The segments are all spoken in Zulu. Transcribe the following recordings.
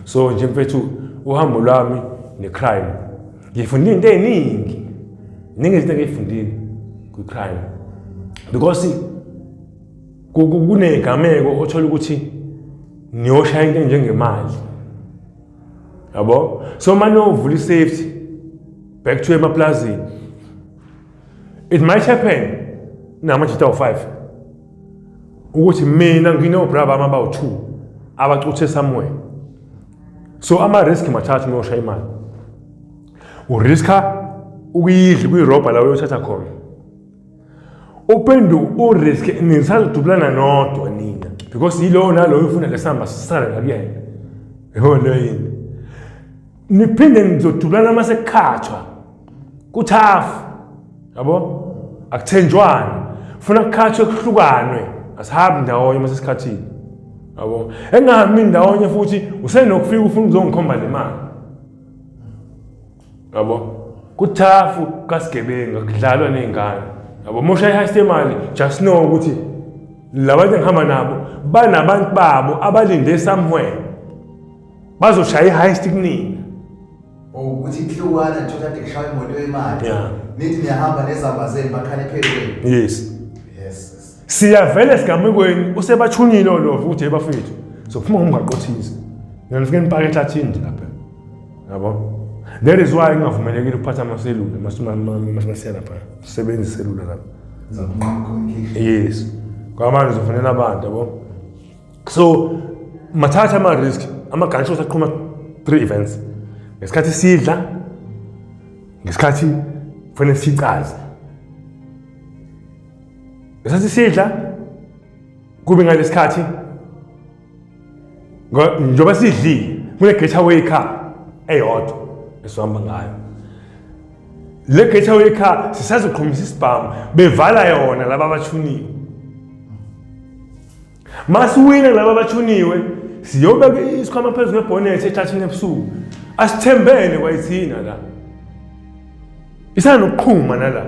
So nje mfethu, uhambo lwami ne-crime, ngifunde into ey'ningi, ningi izinto engiy'fundile kwi-crime, because kuney'gameko othola ukuthi niyoshaya into enjengemali, yabo. So uma niyovula i-safety back to emaplazini, it might happen namajita awu-5 ukuthi mina nginobra bami abawu-2 abacuthe somewhere. So ama-risk mathathu uma uyoshaya imali: uriska ukuyidla kuyirobha la uyothatha khona, uphinde urisk nisazodubulana nodwa nina, because yilowo naloyo ufuna lesamba sisale ngakuyena, yho leyo yini. Niphinde nizodubulana uma sekukhathwa kuthafu, yabo, akuthenjwana, funa kukhathwe kuhlukanwe, asihambi ndawonye uma sesikhathini, yabo. Engahambi ndawonye futhi usenokufika ufuna ukuzongikhomba le mali, yabo. Kuthafu kasigebengu, akudlalwa ney'ngane, yabo. Uma ushaya i-heist yemali, just know ukuthi labantu engihamba nabo banabantu babo abalinde somewhere, bazoshaya i-heist kunina. Ukuthi kuhlukana nje, kade kushaya imoto yemali, nithi niyahamba nezamba zenu, bakhale phezu. Yes. Siyavela esigamekweni, usebathunile olova ukuthi, "Hey bafethu, sophuma ngomgaqo othize, nina nifike nipake ehlathini nje lapha," yabo. That is why ngingavumelekile ukuphatha amaselula masiya lapha, sisebenzise iselula lapha. Communication. Yes, kwamanje uzofonela abantu, yabo. So mathatha ama-risk, ama-gunshots aqhuma three events: ngesikhathi sidla, ngesikhathi kufanele sicaze, ngesikhathi sidla kube ngalesikhathi njengoba sidlile kune-getaway car eyodwa esihamba ngayo. Le getaway car sisazoqhumisa isibhamu, bevala yona laba abathuniwe. Masiwine laba abathuniwe, siyobeka isikhwama phezu kwebhonethi ehlathini ebusuku. Asithembene kwayithina la, isanokuqhuma nala,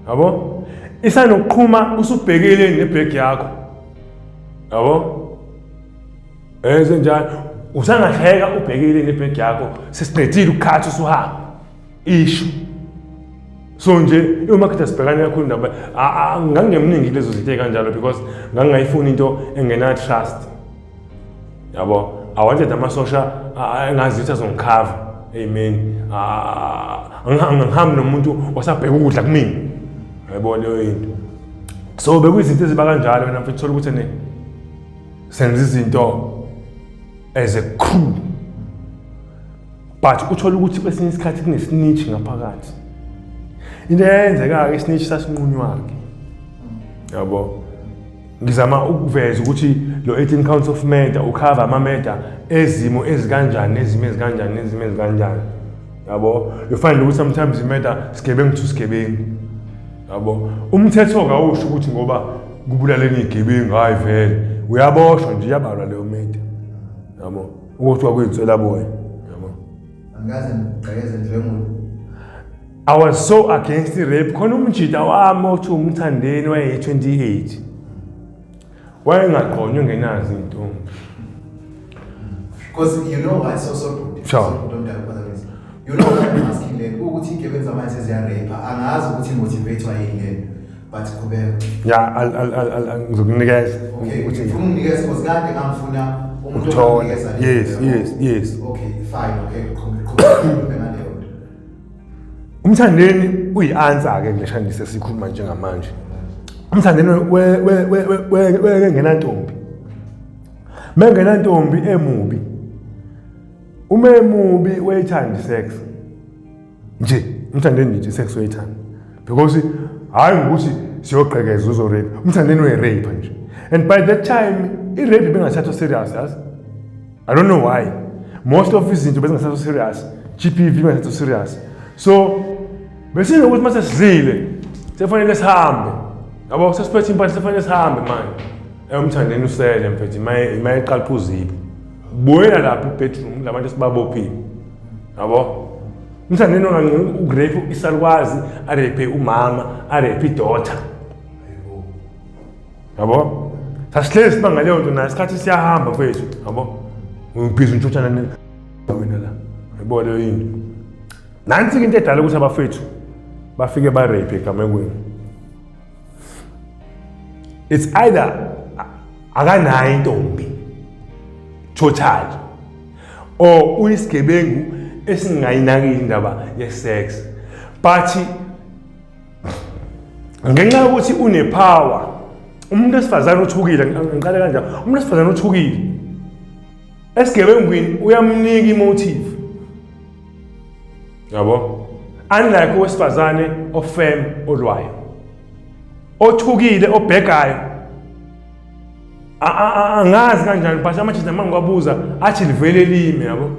yabo, isanokuqhuma usubhekile nebhegi yakho, yabo, enze njalo usangahleka ubhekile nebhegi yakho, sesiqedile ukukhatha, usuhamba isho. So nje imakethe sibhekane kakhulu nabo, ngangemningi kulezo zinto ey'kanjalo, because ngangingayifuni into engena-trust, yabo. I wanted amasosha engazi ukuthi azongikhava ey'meni, angihambi nomuntu osabheka ukudla kumina, yabo, leyo into. So bekuyizinto eziba kanjalo. Wena mfethu, thola ukuthi ne senza izinto as a crew, but uthola ukuthi kwesinye isikhathi kune-snitch ngaphakathi. Into eyenzeka-ke, i-snitch sasinqunywa-ke, yabo. Ngizama ukuveza ukuthi lo 18 counts of murder ukhava ama-murder ezimo ezikanjani, nezimo ezikanjani, nezimo ezikanjani, yabo. You find ukuthi sometimes i-murder sigebengu to sigebengu, yabo. Umthetho kawusho ukuthi ngoba kubulaleni iy'gebengu, hhayi, vele uyaboshwa nje, iyabalwa leyo murder, yabo, ukuthi kwakuyinswelaboya, yabo. Angikaze ngigqekeze ndlwengule. I was so against i-rape. Khona umjida wami othi umthandeni wayeyi-28, wayengaqonywa engenazo iy'ntombi. Because you know why, so don't phazamisa. You know why I'm asking le ukuthi iy'gebengu zamanje seziya-rape? Angazi ukuthi motivate yini le, but qhubeka. Ya, ngizokunikeza. Okay. Ukuthi Ngifuna unginikeze because kade ngangifuna umuntu ukuthola onginikeza le nto, yabo. Okay, fine, okay, qhubeka, qhubeka ngaleyo nto. Umthandeni uyi-answer-ke kule shandise esikhuluma njengamanje. Umthandeni wengenantombi, mengenantombi, emubi, uma emubi wayethanda i-sex nje. Umthandeni nje i-sex wayethanda, because hhayi ngokuthi siyogqekeza uzo-rape, umthandeni uyi-rape nje. And by that time i-rape bengathathwa serious, yazi. I don't know why most of izinto bezingathathwa serious, GBV bengathathwa serious. So besinokuthi mase sidlile sefanele sihambe, yabo, sesiphethe impahla, sefanele sihambe manje. Umthandeni usele mfethu, ima eqaqa uzipho, buyela lapha i-bedroom labantu esibabophile, yabo. Umthandeni onganqeni uku-rape isalukwazi, a-rape umama, a-rape i-daughter, yabo. Sasihlezi siba ngaleyo nto nayo, isikhathi siyahamba mfethu, yabo. Ubhizi untshontshana wena la. Yabo leyo into. Nansi into edala ukuthi abafethu bafike ba rape egamekweni. It's either akanayo intombi total or uyisigebengu esingayinakile indaba ye-sex, but ngenxa yokuthi unepower, umuntu wesifazane uthukile, ngiqale kanjalo, umuntu wesifazane uthukile esigebengwini uyamnika imotive, yabo, unlike owesifazane ofem olwayo othukile obhegayo. Angazi kanjani, but amajita uma ngiwabuza athi livele lime, yabo,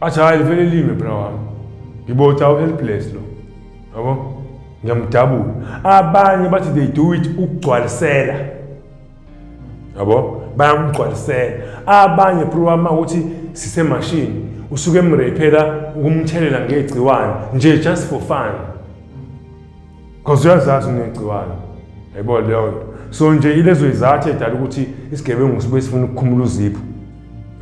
athi hayi, livele lime bra wami, ngibotha u-helpless lo, yabo, ngiyamdabula. Abanye bathi they do it ukugcwalisela, yabo, bayamgcwalisela. Abanye bro wami, ukuthi sisemashini, usuke emraphela ukumthelela ngegciwane nje just for fun, because uyazazi unegciwane, yayibona leyo nto. So nje ilezo izathu edala ukuthi isigebengu sibuye sifuna ukukhumula uzipho,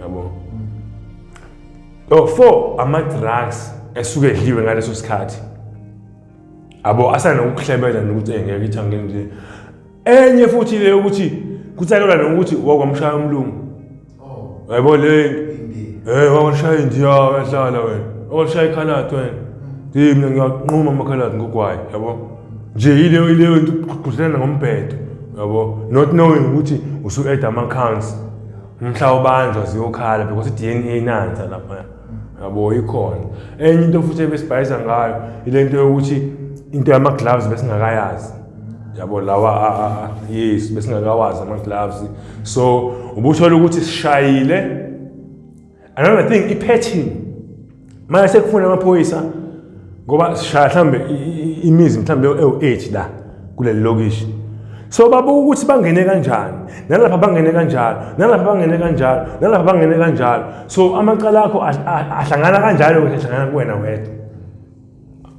yabo. Oh, four, ama-drugs esuke edliwe ngaleso sikhathi, abo, asanokuhlebela nokuthi ngeke ithi angene. Enye futhi le ukuthi kutsakelwa nokuthi wakwamshaya umlungu. Oh. Yabo le nto. Wakwashaya indiya, uyahlala wena, wakwashaya ikhaladi wena. Hey, mina ngiyaqhuma amakhaladi ngogwayi, yabo. Nje yileyo into, ukugqugquzelana ngombhedo, yabo, not knowing ukuthi usu-add ama-counts mhla ubanjwa ziyokhala, because i-DNA nansa lapha, yabo, ikhona. Enye into futhi ebesibhayisa ngayo ile nto yokuthi into yama-gloves besingakayazi, yabo, lawa yes, besingakawazi ama-gloves, so ubuthola ukuthi sishayile. Another thing, i-pattern manje sekufuna amaphoyisa, ngoba sishaya mhlambe imizi mhlambe ewu-8 la kuleli lokishi, so babuka ukuthi bangene kanjani nalapha, bangene kanjalo nalapha, bangene kanjalo nalapha, bangene kanjalo. So amacala akho ahlangana kanjalo ukuthi ahlangana kuwena wedwa.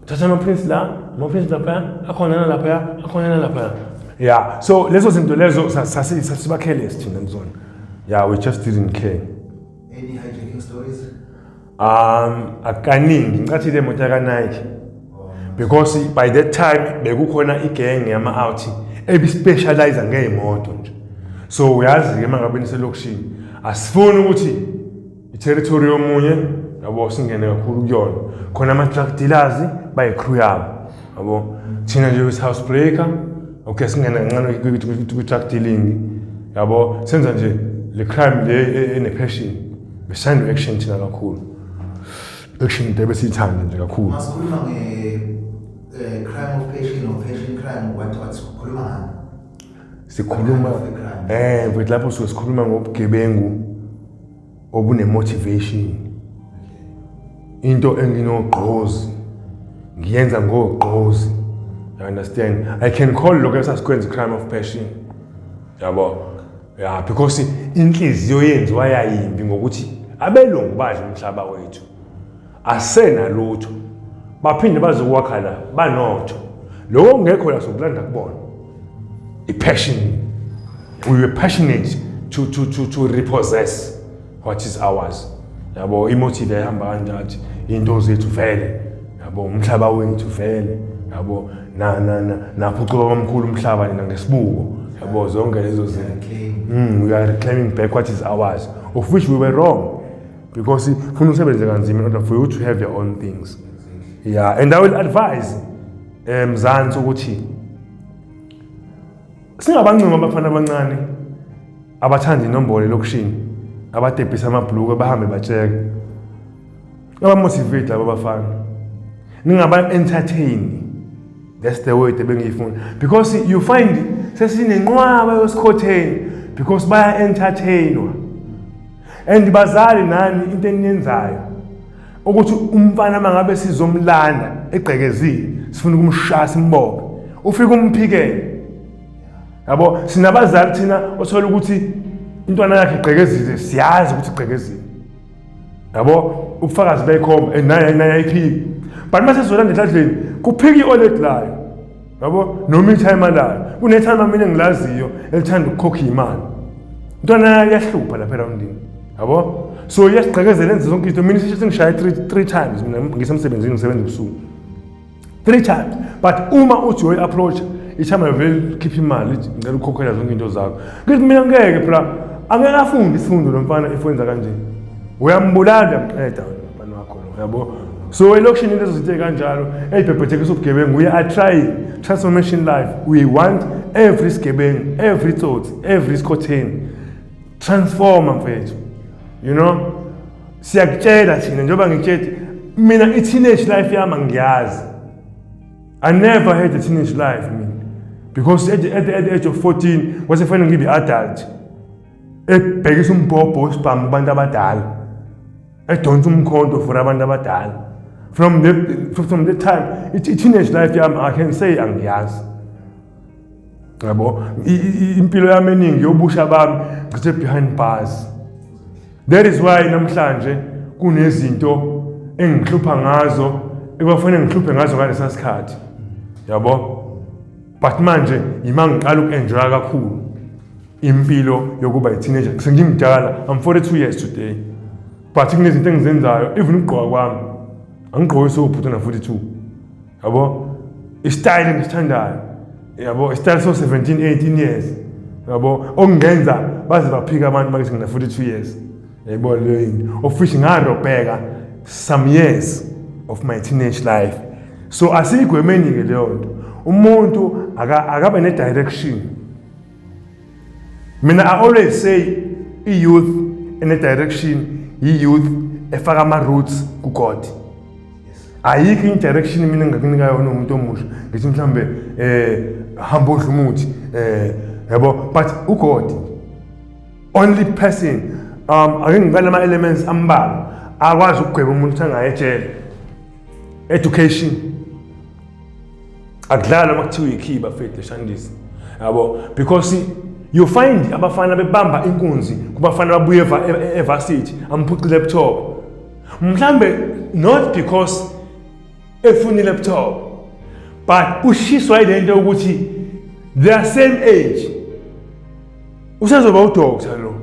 Thatha ama-prints la, ama-prints laphaya akhona, nalaphaya akhona, nalaphaya. Yeah, so lezo zinto lezo sasiba-careless thina kuzona. Yeah, we just didn't care. Any hijacking stories? Akaningi ngicathi le moto yaka-Nike, because by that time bekukhona igenge yama-out ebispecialize ngey'moto nje. So uyazi-ke uma ngabe niselokishini, asifuni ukuthi i-territory yomunye, yabo, singene kakhulu kuyona. Khona ama-drug dealers bayi-crew yabo, yabo. Thina nje with-house breaker, okay, singene kancane kwi-drug dealing, yabo, senza nje le crime le ene-passion. Besithanda i-action thina kakhulu, action into ebesiyithanda nje kakhulu. Masikhuluma nge crime of passion or passion crime, what sikhuluma ngani? Sikhuluma What kind of a crime? Mfethu, lapho suke sikhuluma ngobugebengu obune-motivation, into enginogqozi, ngiyenza ngogqozi, you understand? I can call lokho esasikwenza crime of passion, yabo, yeah, because inhliziyo yenziwa yayimbi ngokuthi abelungu badla umhlaba wethu, asenalutho, baphinde bazokwakha la banotho, lokho kungekho la sokulanda kubona. I-passion, we were passionate to repossess what is ours, yabo. Imotive yayihamba kanjani? Into zethu vele, yabo, umhlaba wethu vele, yabo, na na na naphucuka kwamkhulu umhlaba nina ngesibuko, yabo, zonke lezo zinto. We are reclaiming back what is ours, of which we were wrong, because funa usebenze kanzima in order for you to have your own things. Yeah, and I will advise Mzansi ukuthi singabancima abafana abancane abathanda inombolo elokishini, abadebhisa amabhuluku bahambe batsheke, abamotivate laba bafana, ningaba-entertain. That's the word ebengiyifuna, because you find sesinenqwaba yosikhotheni because baya-entertainwa. And bazali nani, into eniyenzayo ukuthi umfana uma ngabe sizomlanda egqekezile, sifuna ukumshaya simbophe, ufike umphikele, yabo. Sinabazali thina othola ukuthi intwana yakhe igqekezile, siyazi ukuthi igqekezile, yabo, ubufakazi beyikhomba and naye ayiphiki, but mase sizolanda enhlanhleni kuphika i-oledi layo, yabo, noma itimer layo. Kunetimer mina engilaziyo elithanda ukukhokha imali, intwana yahlupha lapha erawundini. Yabo, so iyasigqekezela, enze zonke izinto. Mina sengishaye three times mina ngisemsebenzini, ngisebenza ebusuku, three times. But uma uthi uyoyi-approach, ithama vele khipha imali ithi ngicela ukukhokhela zonke into zakho. Ngithi mina ngeke phela, angeke afunde isifundo lo mfana if wenza kanje. Uyambulala, uyamqeda wena mfana wakho lo, yabo. So elokishini lezo zinto ey'kanjalo ey'bhebhethekisa ubugebengu, we are trying transformation life. We want every sigebengu, every tsotsi, every skhotheni transformer, mfethu. Siyakutshela thina, njengoba ngikutshela mina, i-teenage life yami angiyazi. I never had a teenage life mina, because at the age of 14 kwase kufanele ngibe adult ebhekisa umbhobho wesibhamu kubantu abadala, edonsa umkhonto for abantu abadala. From the time i-teenage life yami, I can say angiyazi, yabo. Impilo yami eningi yobusha bami ngithe behind bars. That is why namhlanje kunezinto engihlupha ngazo ekwafanele ngihluphe ngazo ngalesa sikhathi, yabo. But manje yima ngiqala uku-enjoya kakhulu impilo yokuba i-teenager sengimdala. I'm 42 years today, but kunezinto engizenzayo, even ukugqoka kwami angigqoki sowubhuti na-42, yabo. Isitayile engisithandayo, yabo, isitayile so 17 18 years, yabo, okungenza baze baphika abantu bakithi ngina 42 years, yayibona leyo into, of which ngarobheka some years of my teenage life. So asiyigwemeni-ke leyo nto. Umuntu akabe ne-direction. Mina I always say i-youth ene-direction i-youth efaka ama-roots ku-God. Ayikho i-direction mina engingakunika yona umuntu omusha, ngithi mhlambe hamba odla umuthi, yabo, but uGod only person. Ake ngibale ama-elements ambalwa akwazi ukugweba umuntu ukuthi angaye ejele. Education. Akudlalwa uma kuthiwa ikhiba fethu shandisi, yabo, because you find abafana bebamba inkunzi kubafana babuye evarsity, amphuce laptop, mhlambe not because efuna i-laptop, but ushiswa yile nto ukuthi they are same age, usezoba udoctor lo,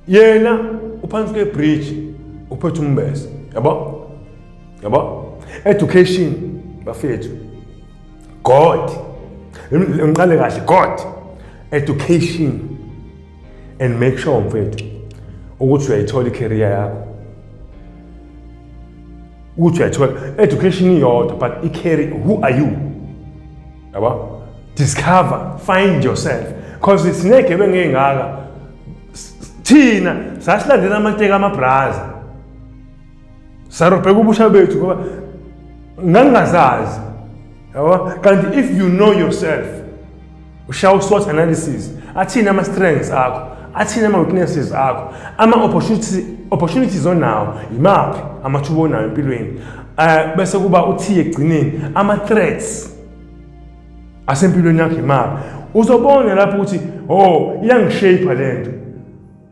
yena uphansi kwe-bridge uphethe umbese, yabo, yabo. Education, bafethu. God, ngiqale kahle, God, education, and make sure, mfethu, ukuthi uyayithola i-career yakho, ukuthi uyayithola education iyodwa, but i-career, who are you, yabo. Discover, find yourself, because sinegebengu ey'ngaka. Thina sasilandela amateka amabraza, sarobheka ubusha bethu ngoba ngangingazazi, yabo. Kanti if you know yourself, ushaya u-SWOT analysis, athini ama-strengths akho, athini ama-weaknesses akho, ama-opportunities onawo yimaphi, amathuba onawo empilweni, bese kuba uthiye ekugcineni ama-threats asempilweni yakho imaphi. Uzobona lapho ukuthi, oh, iyangishape lento,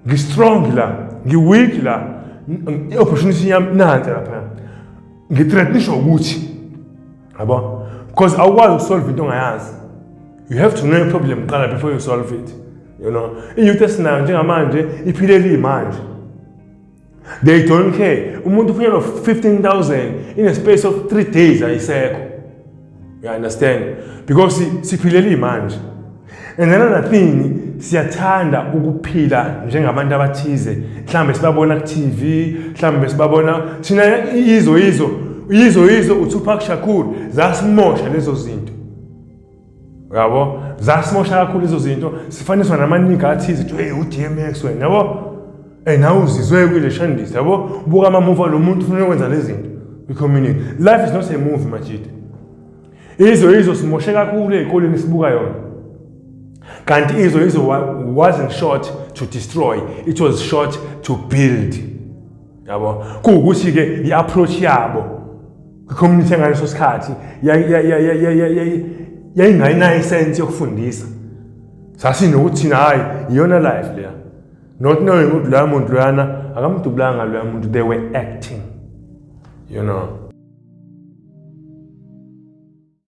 ngi-strong la, ngi-weak la, i-opportunity yami nansi lapha, ngithreatenishwa ukuthi, yabo, because awukwazi ukusolve into ongayazi. You have to know your problem kuqala before you solve it. I-youth esinayo njengamanje iphilele imanje. They don't care. Umuntu ufunyenwa 15,000 in a space of 3 days, ayisekho, you understand? Because siphilele imanje. And another thing, siyathanda ukuphila njengabantu abathize, mhlambe sibabona ku-TV, mhlambe sibabona thina Yizo Yizo, Yizo Yizo, uTupac Shakur. Zasimosha lezo zinto, yabo, zasimosha kakhulu lezo zinto. Sifaniswa namaningi athize, kuthiwa, hey, u-DMX wena, yabo, hey, nawe uzizwe kule shandisi, yabo, buka ama-movie lo muntu ufuna ukwenza lezi zinto kwi-community. Life is not a movie, majide. Yizo Yizo simoshe kakhulu ey'koleni, sibuka yona, kanti Yizo Yizo wasn't shot to destroy, it was shot to build, yabo. Kuwukuthi-ke i-approach yabo kwi-community ngaleso sikhathi yayingayinayo isense yokufundisa. Sasinokuthi thina, hhayi, iyona life leya, not knowing ukuthi loya muntu loyana akamdubulanga loya muntu, they were acting.